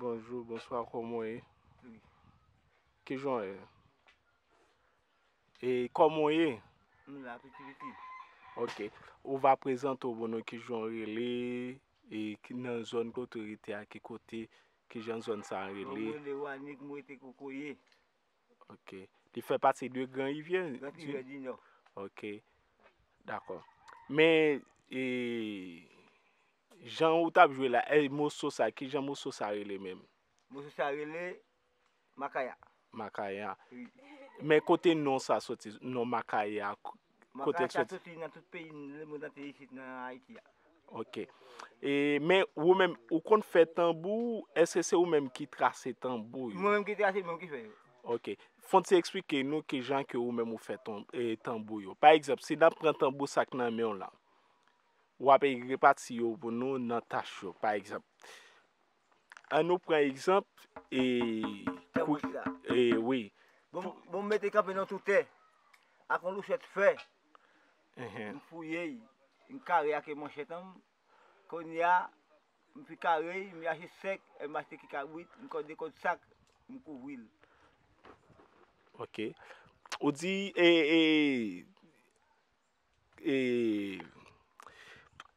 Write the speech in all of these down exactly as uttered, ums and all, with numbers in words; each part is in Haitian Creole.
Bonjou, bonswa, kòman w ye? Kijan w ye? E kòman w ye? M la, piti piti. Ok. Ou va prezante w pou nou, kijan w rele, e ki, nan zòn kote w rete a, ki kote, kijan zòn sa a rele? Mwen rele Wanik, mwen rete Kokoye. Ok. Li fè pati de Gran Rivyè? Gran Rivyè di Nò. Ok. Dakò. Men, e, jan ou t ap jwe la, e, moso sa, kijan moso sa rele menm? Moso sa rele Makaya. Makaya. Wi. Men kote non sa soti, non Makaya, k-, kote l soti? Makaya sa soti nan tout peyi lemonn antye isit nan Ayiti a. Ok. E, men ou menm, ou konn fè tanbou? Èske se ou menm ki trase tanbou yo? Mwen menm ki trase, mwen menm ki fè yo. Ok. Fon ti eksplike nou kijan ke ou menm ou fè ton-, e, tanbou yo. Pa egzanp, si n ap pran tanbou sa k nan men w la, w ap repati yo pou nou nan tach yo. Pa egzanp, ann nou pran egzanp, e, tanbou sa. E, wi. Bon, bon, m mete kanpe nan tou tè. Ak yon louchèt fè. Mhm. M fouye l. M kare ak manchèt an. Kounye a, m fin kare l, m achte sèk, m achte ki kabrit, m kòde kòd sak, m kouvri l. Ok. Ou di, e, e, e,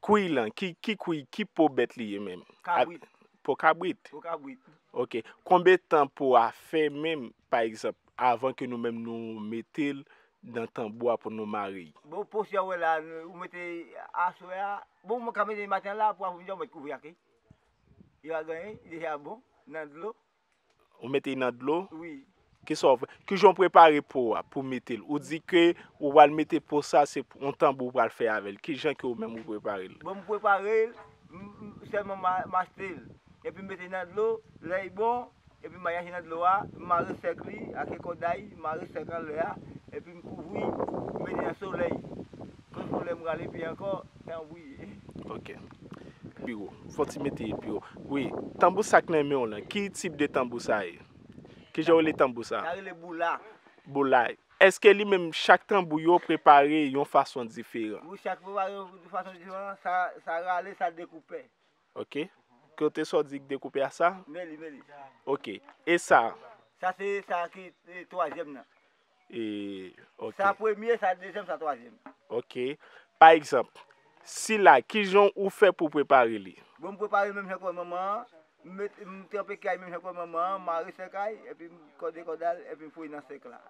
kwi lan, ki, ki kwi, ki po bèt li ye menm? Kabrit. Po kabrit? Po kabrit. Ok. Konbyen tan po a fè menm, pa egzanp, avan ke nou menm nou mete l nan tanbou a pou nou mare l? Bon, po sa w wè la, ou mete aswè a, bon, mwen ka mete maten an la, pou apre midi a, ou mèt kouvri ak li. Li va genyen, li deja bon, nan dlo. Ou mete l nan dlo? Wi. Kisa w fè? Kijan w prepare po a pou mete l? Ou di ke ou pral mete po sa, se yon tanbou ou pral fè avè l. Kijan ke ou menm ou prepare l? Bon, m prepare l, m, m, sèlman m a-, m achte l. Epi m mete l nan dlo, lè l bon, epi m al chache nan dlo a, m mare sèk li ak kòd a, m mare sèk anlè a, epi m kouvri, m mete nan solèy. Pou lè m rale pye ankò, tanbou ye. Ok. Pi wo. Fò ti mete pi wo. Wi, tanbou sa k nan men w lan, ki tip de tanbou sa ye? Kijan w rele tanbou sa? Sa rele boula. Boula. Èske li menm, chak tanbou yo prepare yon fason diferan? Wi, chak prepare yon fason diferan, sa, sa rale, sa dekoupe. Ok. Kote sa w di k dekoupe a sa? Men li, men li. Ok. E sa? Sa se sa ki, e, twazyèm nan. E, ok. Sa premye, sa dezyèm, sa twazyèm. Ok. Pa egzanp, sila, kijan ou fè pou prepare li? Bon, m prepare l menm jan k wè manman an. M met, m tranpe kay menm jan k wè manman an, m mare sèk a, epi m kòde kòd a l, epi m foure nan sèk la.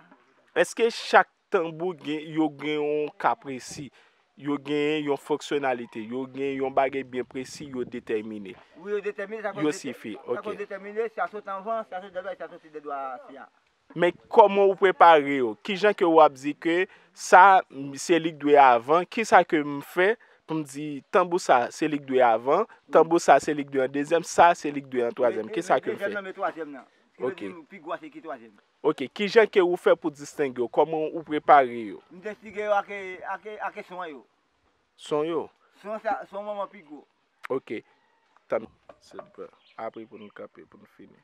Èske chak tanbou gen, yo gen yon ka presi, yo gen yon fonksyonalite, yo gen yon bagay byen presi, yo detèmine. Wi, yo detèmine, sa yo sifi, sa ok. Yo detèmine, sa sot anvan, sa sot dèyè, sa soti dèyè a. Men kòman ou prepare yo? Kijan ke w ap di ke sa, m, se li k dwe avan? Kisa ke m fè pou m di tanbou sa, se li k dwe avan, tanbou sa, se li k dwe an dezyèm, sa, se li k dwe an twazyèm? Kisa ke m fè? Dezyèm nan, men twazyèm nan. Ki vle di pi gwo a se ki twazyèm. Ok, kijan ke ou fè pou distenge yo? Kòman ou prepare yo? M distenge yo ak, ak, ak son yo. Son yo? Son sa, son manman pi gwo. Ok. Tann. Se bon. Apre pou nou kanpe, pou nou fini.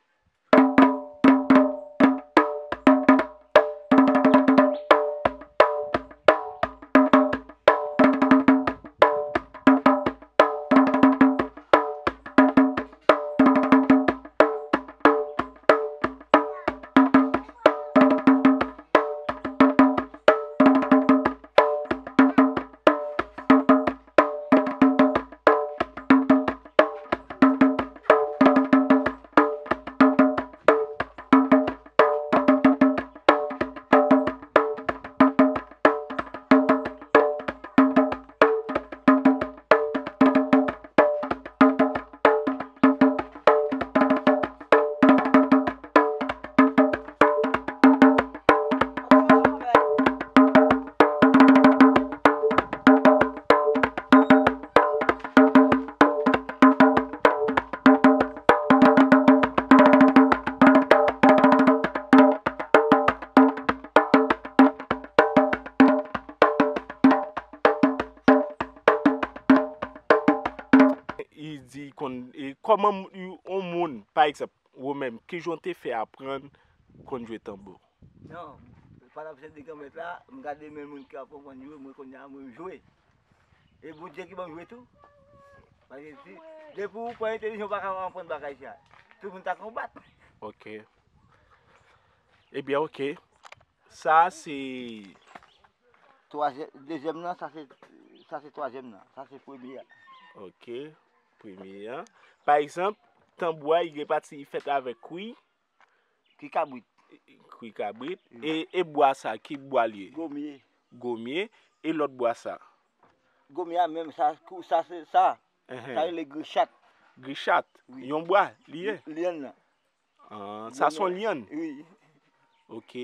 Di konn, e, kòman yon moun, pa egzanp, ou menm, kijan w te fè aprann konn jwe tanbou? Non, pa nan pwosè de granmèt la, m gade men moun ki aprann jwe, mwen kounye a, mwen m jwe. E Bondye ki ban m jwe tou. Paske si, depi ou pran entèlijans, ou pa ka aprann bagay sa. Tout moun ta konbat. Ok. Ebyen, ok. Sa se Twazyè-, dezyèm nan, sa se, sa se twazyèm nan. Sa se premye a. Ok. Premye a. Pa egzanp, tanbou a, li gen pati, li fèt avèk kwi. Kwi kabrit. Kwi kabrit. Wi. E, e bwa sa, ki bwa li ye? Gomye. Gomye. E lòt bwa sa? Gomye a menm, sa, kou-, sa se sa. Enhen. Sa rele grichat. Grichat. Wi. Yon bwa, li ye? Lyann nan. Ah, sa se yon lyann? Wi. Ok.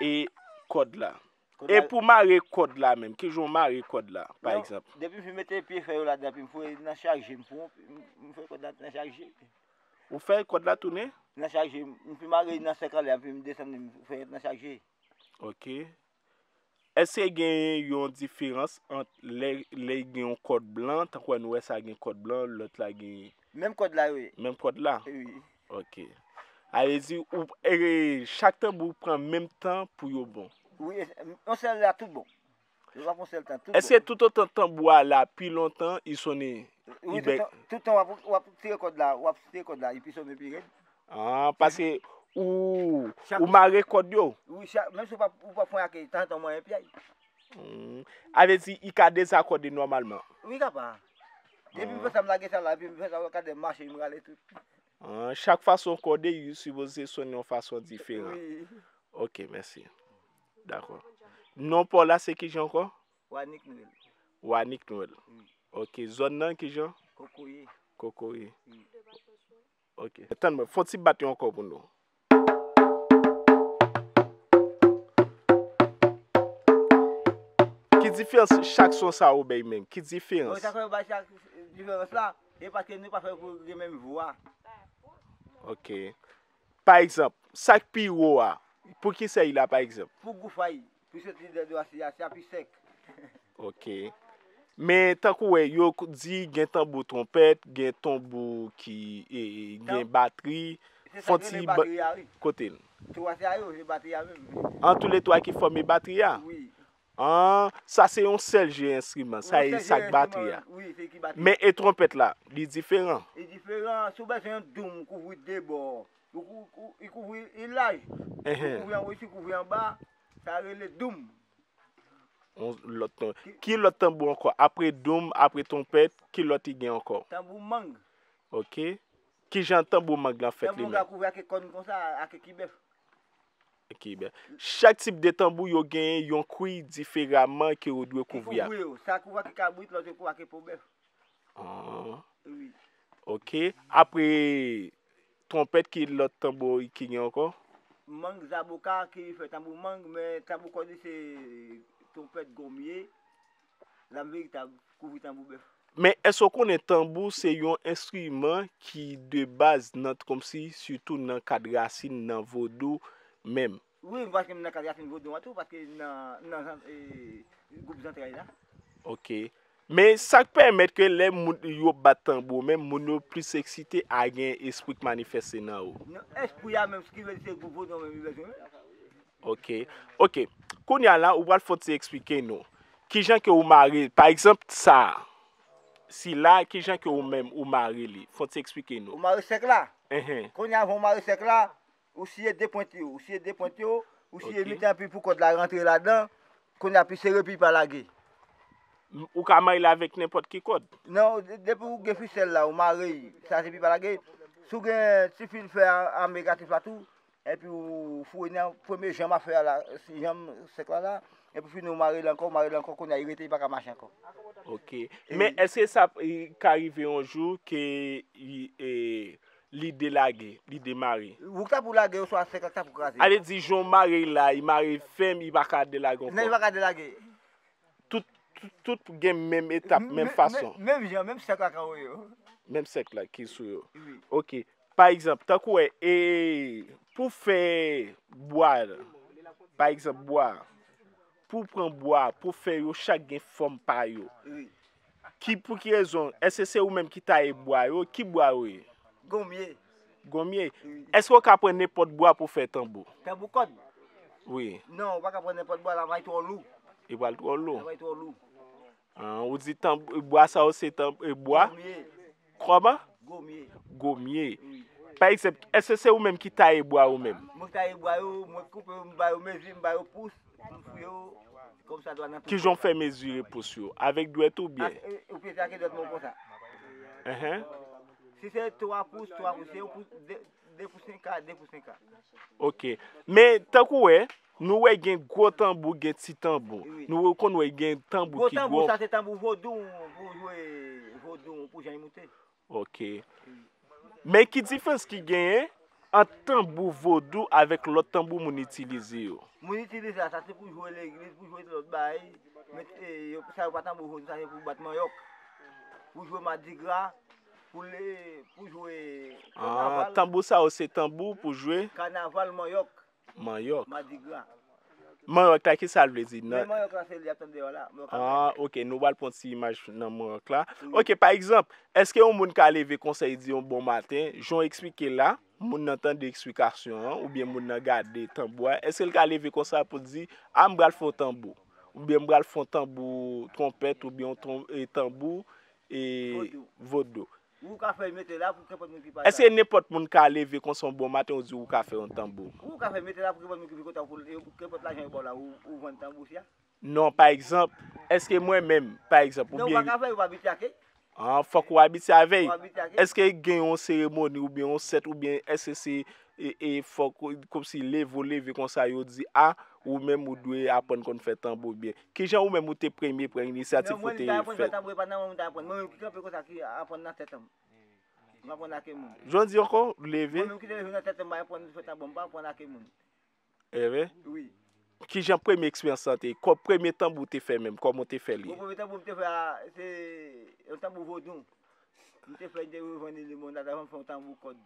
E kòd la? Kòd la. E pou mare kòd la menm, kijan w mare kòd la, pa egzanp? Depi m fin mete pye fè yo ladan, epi m foure nan chak je, m foure, m, m fè kòd la nan chak je. Ou fè kòd la tounen? Nan chak je, m fin mare nan sèk anlè, epi m desann, m fè nan chak je. Ok. Èske gen yon diferans ant lè, lè gen yon kòd blan, tankou wè nou wè sa gen kòd blan, lòt la gen Menm kòd la, wi. Menm kòd la? Wi. Ok. A vle di, ou, e, chak tanbou pran menm tan pou yo bon? Wi, e, yon sèl la tout bon. Yo pa pran sèl tan, tout bon. Èske toutotan tanbou a la pi lontan, li sonnen, wi, li bè- toutan, toutan w ap, w ap tire kòd la, w ap tire kòd la, li pi sonnen pi rèd. Ah, paske ou, ou mare kòd yo. Wi, chak, menm si w pa, ou pa fon ake, tanzantan w manyen pyay. Hmm. A vle di, li ka dezakòde nòmalman. Wi, li ka pa. Depi m fè sa, m lage sa la, epi m fè sa, w ka de mache, m rale tout. Ah, chak fason kòde, li sipoze sonnen yon fason diferan. Wi. Ok, mèsi. Dakò. Non pa w la, se kijan ankò? Wanik Nwèl. Wanik Nwèl. Wi. Ok, zòn nan kijan? Kokoye. Kokoye. Wi. Ok. Tann mwen, fè yon ti bat yo ankò pou nou. Ki diferans chak son sa yo bay menm? Ki diferans? Bon, sa fè yo bay chak diferans la, e paske nou pa fè pou gen menm vwa. Ok. Pa egzanp, sa k pi wo a, pou ki sa li la, pa egzanp? Pou gouf a, pou soti de, de asya, asya pi sèk. Ok. Men tankou wè, yo k-, di gen tanbou twonpèt, gen tanbou ki, e, e, gen batri. Se sa ki rele batri a, wi. Kote l? Twa sa yo, se batri a menm. An toulètwa ki fòme batri a? Wi. An, sa se yon sèl je enstriman, sa e sa k batri a. Wi, se ki batri a. Men e twonpèt la, li diferan? Li diferan, si w bezwen yon doum kouvri de bò, ou kou-, kou-, li kouvri, li laj. Enhen. Ou kouvri anwo, si kouvri anba, sa rele doum. Yon lòt tan-, ki lòt tanbou ankò? Apre doum, apre twonpèt, ki lòt li gen ankò? Tanbou mang. Ok. Kijan tanbou mang lan fèt li menm? Tanbou mang la kouvri ak kòn konsa, ak ki bèf. Ki bèf. Chak tip de tanbou, yo gen yon kwi diferaman ke yo dwe kouvri ak. Ki kouvri yo. Sa kouvri ak kabrit, lòt yo kouvri ak po bèf. Ah. Wi. Ok. Apre twonpèt, ki lòt tanbou ki gen ankò? Mang, zaboka, ki fè tanbou mang, men tanbou kòde se twonpèt, gomye, lam veritab, kouvri tanbou bèf. Men èske w konnen tanbou se yon enstriman ki de baz nan, kòmsi, sitou nan kad rasin, nan vodou menm? Wi, paske m nan kad rasin vodou an tou, paske nan, nan, e, gwoup zantray la. Ok. Men sa k pèmèt ke lè moun yo bat tanbou, menm moun yo plis eksite a gen espri k manifeste nan yo? Non, espri a menm, sa ki vle di se gwoup vodou an menm li bezwen menm. Ok. Ok. Kounye a la, ou pral fè ti eksplike nou. Kijan ke ou mare, pa egzanp, sa a. Sila, kijan ke ou menm, ou mare li? Fè ti eksplike nou. Ou mare sèk la. Enhen. Kounye a, avan ou mare sèk la, ou siye de pwent yo, ou siye de pwent yo, ou siye mitan epi pou kòd la rantre ladan, kounye a pi sere epi pa lage. M-, ou ka mare l avèk nenpòt ki kòd? Non, de-, depi ou gen fisèl la, ou mare l, sa se pi pa lage. Si w gen ti fil fè a, a negatif la tou, epi ou foure nan premye janm afè a la, si janm sèk la la, epi fini ou mare l ankò, ou mare l ankò, kounye a li rete, li pa ka mache ankò. Ok. Men èske sa, e, ka rive yon jou ke, e, li delage, li demare? Ou k ta pou lage, oswa sèk la k ta pou kraze. A vle di, jan w mare l la, li mare fèm, li pa ka delage ankò. Non, li pa ka delage. Tout, tout, tout gen menm etap, menm fason. Menm jan, menm sèk la ka yo. Menm sèk la ki sou yo. Wi. Ok. Pa egzanp, tankou wè, e, pou fè bwa, pa egzanp, bwa, pou pran bwa, pou fè yo chak gen fòm pa yo. Wi. Ki, pou ki rezon? Èske se ou menm ki taye bwa yo? Ki bwa yo ye? Gonmye. Gonmye. Wi. Èske w ka pran nenpòt bwa pou fè tanbou? Tanbou kòd? Wi. Non, ou pa ka pran nenpòt bwa, la va twò lou. Li pral twò lou. La va twò lou. Ah, ou di tanbou, bwa sa yo se tanbou, e bwa? Gonmye. Kòman? Gonmye. Gonmye. Wi. Pa egzanp, èske se ou menm ki taye bwa ou menm? Mwen ki taye bwa yo, mwen koupe yo, m ba yo mezi, m ba yo pous, m fouye yo, kòm sa dwa nan tout. Kijan w fè mezire pous yo? Avèk dwèt oubyen? Ak, e, ou peze ak dwèt mwen konsa. Enhen. Si se twa pous, twa pous, se yon pous, de, de pous senk a, de pous senk a. Ok. Men, tankou wè, nou wè gen gwo tanbou, gen ti tanbou. Wi. Nou konn wè gen tanbou ki gwo. Gwo tanbou, sa se tanbou vodou, pou jwe vodou, pou jan moute. Ok. Men ki diferans ki genyen ant tanbou vodou avèk lòt tanbou moun itilize yo? Moun itilize la, sa se pou jwe legliz, pou jwe lòt bagay. Men, e, yo, sa yo pa tanbou vodou, sa se pou bat manyòk. Pou jwe madigra, pou le, pou jwe... Ah, kanaval. Tanbou sa yo se tanbou pou jwe? Kanaval manyòk. Manyòk. Madigra. Manyòk la, ki sa l vle di? Men manyòk la, se li ap tande yo la. Manyòk la. Ah, ok, nou pral pran ti imaj nan manyòk la. Wi. Ok, pa egzanp, èske yon moun ka leve konsa, li di yon bon maten, jan w eksplike la, moun nan tande eksplikasyon an, oubyen moun nan gade tanbou a, èske l ka leve konsa pou l di, a, m pral fè yon tanbou, oubyen m pral fè yon tanbou twonpèt, oubyen yon tron-, e, tanbou, e, vodou. Vodou. Ou ka fè mete la pou kenpòt moun ki pa la. Èske nenpòt moun ka leve konsa yon bon maten, ou di ou ka fè yon tanbou? Ou ka fè mete la pou kenpòt moun ki pi kontan pou l, e, kenpòt lajan yo ba w la, ou, ou vann tanbou sa? Non, pa egzanp, èske mwen menm, pa egzap, non, ou oubyen pa ka fè, ou pa abitye ak li. Ah, fòk ou abitye avè l. Ou abitye ak li. Èske gen yon seremoni oubyen yon sèt oubyen èske se, e, e, fòk ou, kòmsi leve w leve konsa yo di, a, ou menm ou dwe aprann konn fè tanbou byen? Kijan ou menm ou te premye pran inisyativ pou te fè? Non, mwen, li te aprann fè tanbou, e pa nan mwen, mwen te aprann. Mwen menm ki kanpe konsa ki aprann nan tèt an. M aprann ak moun. Jan w di ankò, leve? Mwen menm ki te leve nan tèt an, m aprann fè tanbou, m pa aprann ak moun. Evre? Wi. Kijan premye eksperyans lan te ye? Kò, premye tanbou w te fè menm, kòman w te fè li? Bon, premye tanbou m te fè a, se yon tanbou vodou. M te fè, m te revann li limonad avan m fè yon tanbou kòd.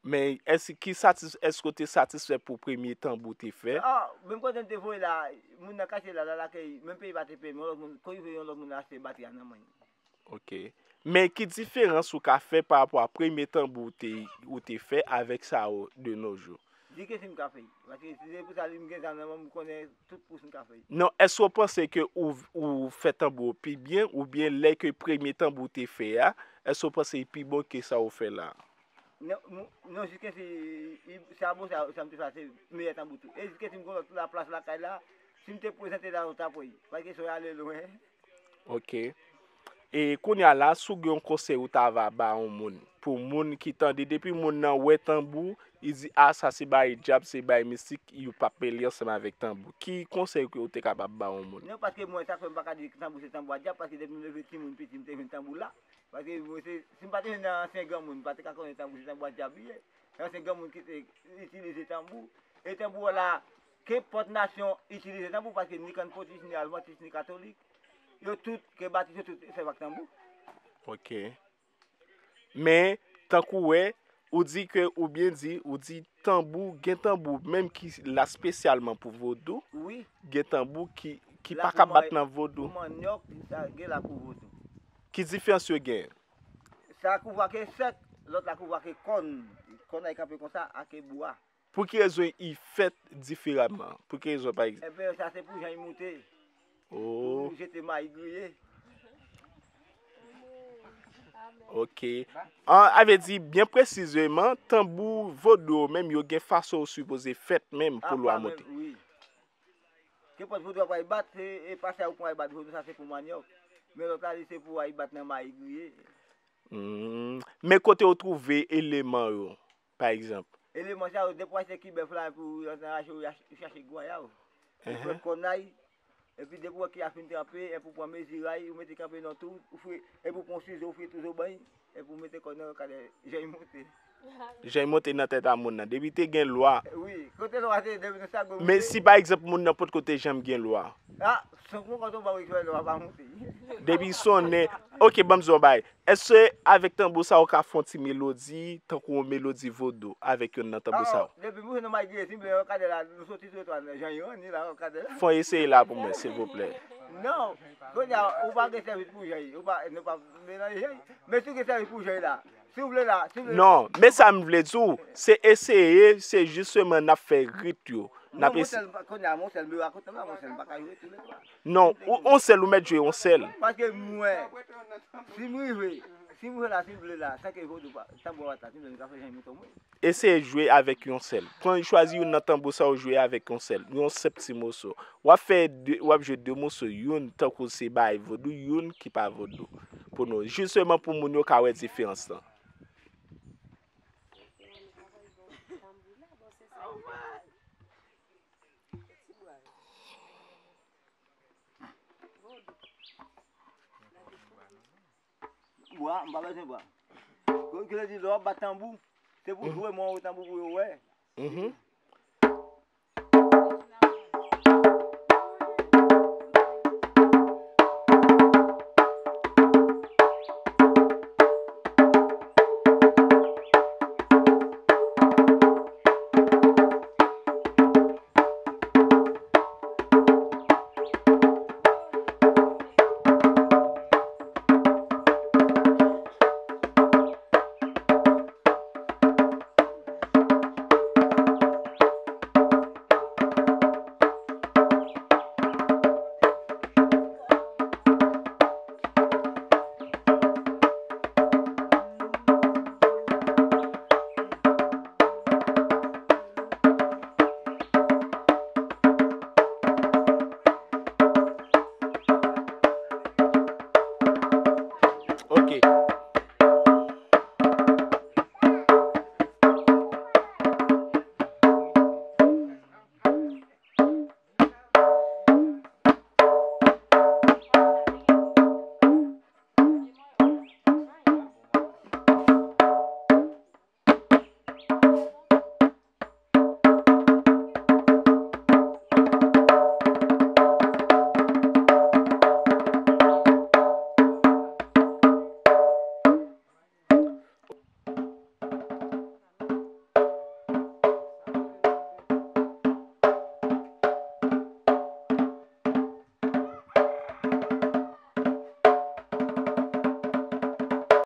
Men èske, ki satis-, èske w te satisfè pou premye tanbou w te fè? Ah, menm kote m te voye la, moun nan kache la, la lakay, menm peyi pa te peye m, yon lòt moun, kou rive yon lòt moun achte batri a nan men m. Ok. Men ki diferans ou ka fè pa rapò a premye tanbou ou te, ou te fè avèk sa yo de nos jours? Di ke si m ka fè. Paske si se pou sa, li m gen zam nan men m, m konnen tout pous m ka fè. Non, èske w panse ke ou, ou fè tanbou yo pi byen, oubyen lè ke premye tanbou ou te fè a, èske w panse li pi bon ke sa ou fè la? Non, m-, non, jiske si, i, sa bon, sa, sa m te fè a, se meyè tanbou tou. E jiske si m gen lòt laplas lakay la, si m te prezante la, yo t ap wè. Paske si w ale lwen. Ok. E kounye a la, si w gen yon konsèy ou ta va ba yon moun, pou moun ki tande, depi moun nan wè tanbou, li di, a, sa se bagay dyab, se bagay mistik, yo p ap mele ansanm avèk tanbou. Ki konsèy ke w te kapab ba yon moun? Non, paske mwen, sa k fè m pa ka di tanbou se tanbou a dyab, paske depi m leve timoun piti, m te jwenn tanbou la. Paske mwen se, si m pa te jwenn nan ansyen granmoun, m pa te ka konnen tanbou se tanbou a dyab li ye. Ansyen granmoun ki te itilize tanbou. E tanbou a la, kenpòt nasyon itilize tanbou, paske ni kannpotis, ni advantis, ni katolik, yo tout, ke batis, yo tout sèvi ak tanbou. Ok. Men, tankou w wè, ou di ke, ou byen di, ou di tanbou, gen tanbou menm ki la espesyalman pou vodou, wi, gen tanbou ki, ki pa ka bat nan vodou. Pou manyòk, sa gen la pou vodou. Ki diferans yo gen? Sa kouvri ak ensèk, lòt la kouvri ak kòn. Kòn nan kanpe konsa, ak bwa. Pou ki rezon li fèt diferaman? Pou ki rezon, pa egzanp? Enben, sa se pou jan li moute. Oh. Pou jete mayi griye. Ok. An, a vle di, byen presizeman, tanbou vodou yo menm, yo gen fason yo sipoze fèt menm pou lwa monte. Wi. Kenpòt vodou ap al bat, se, e pa sa ou pran al bat vodou, sa se pou manyòk. Men lòt la, li se pou al bat nan mayi griye. Hmm. Men kote w twouve eleman yo, pa egzanp? Eleman sa yo, depi w achte kibèf la, epi w rantre nan rache, w chache gwaya w. Ou pran kòn a y, epi depi w wè ke l ap fin tranpe, epi w pran mezi a y, ou mete kanpe nan tou, ou fouye, epi w pran yon sizo, ou fouye tou zo ban y, epi w mete kòn nan, w gade jan l monte. Jan l monte nan tèt a moun nan. Depi te gen lwa. Wi, kote lwa te, depi nan sa gwo. Men si pa egzanp moun nan potko te janm gen lwa. A, san pran kòn tou ba w, lwa pa monte. Depi sonnen. Ok, ban m di w yon bagay. Èske avèk tanbou sa ou ka fè yon ti melodi, tankou yon melodi vodou avèk youn nan tanbou sa yo? Depi m jwenn yon mayi griye, si m vle, w gade la, nou soti sou etwal nan jan yo, ni la, w gade la. Fè w eseye la pou mwen, silvouplè. Non, kounye a, ou pa gen sèvis pou Jay, ou pa, nou pa melanje Jay. Men si w gen sèvis pou Jay la, si w vle la, si w vle. Non, men sa m vle di w, se eseye, se jisteman n ap fè rit yo. N Non, ap mon ese- sèl, kounye a, mon sèl, m rakonte la, mon sèl, m pa ka jwe tou le twa. Non, ou- on sèl ou mèt jwe on sèl. Paske mwen, si m rive, si m rive la, si m vle la, san ke vodou pa, tanbou a bat la, si m vle, m ka fè jan mouton mwen. Eseye jwe avèk yon sèl. Pran, chwazi youn nan tanbou sa yo, jwe avèk yon sèl. Yon senp ti moso. W ap fè de, w ap jwe de moso, youn tankou se bay vodou, youn ki pa vodou. Pou nou, jisteman pou moun yo ka wè diferans lan. Bwa, m pa bezwen bwa. Ki vle di lè w ap bat tanbou, se pou jwe mwen tanbou pou yo wè. Mhm.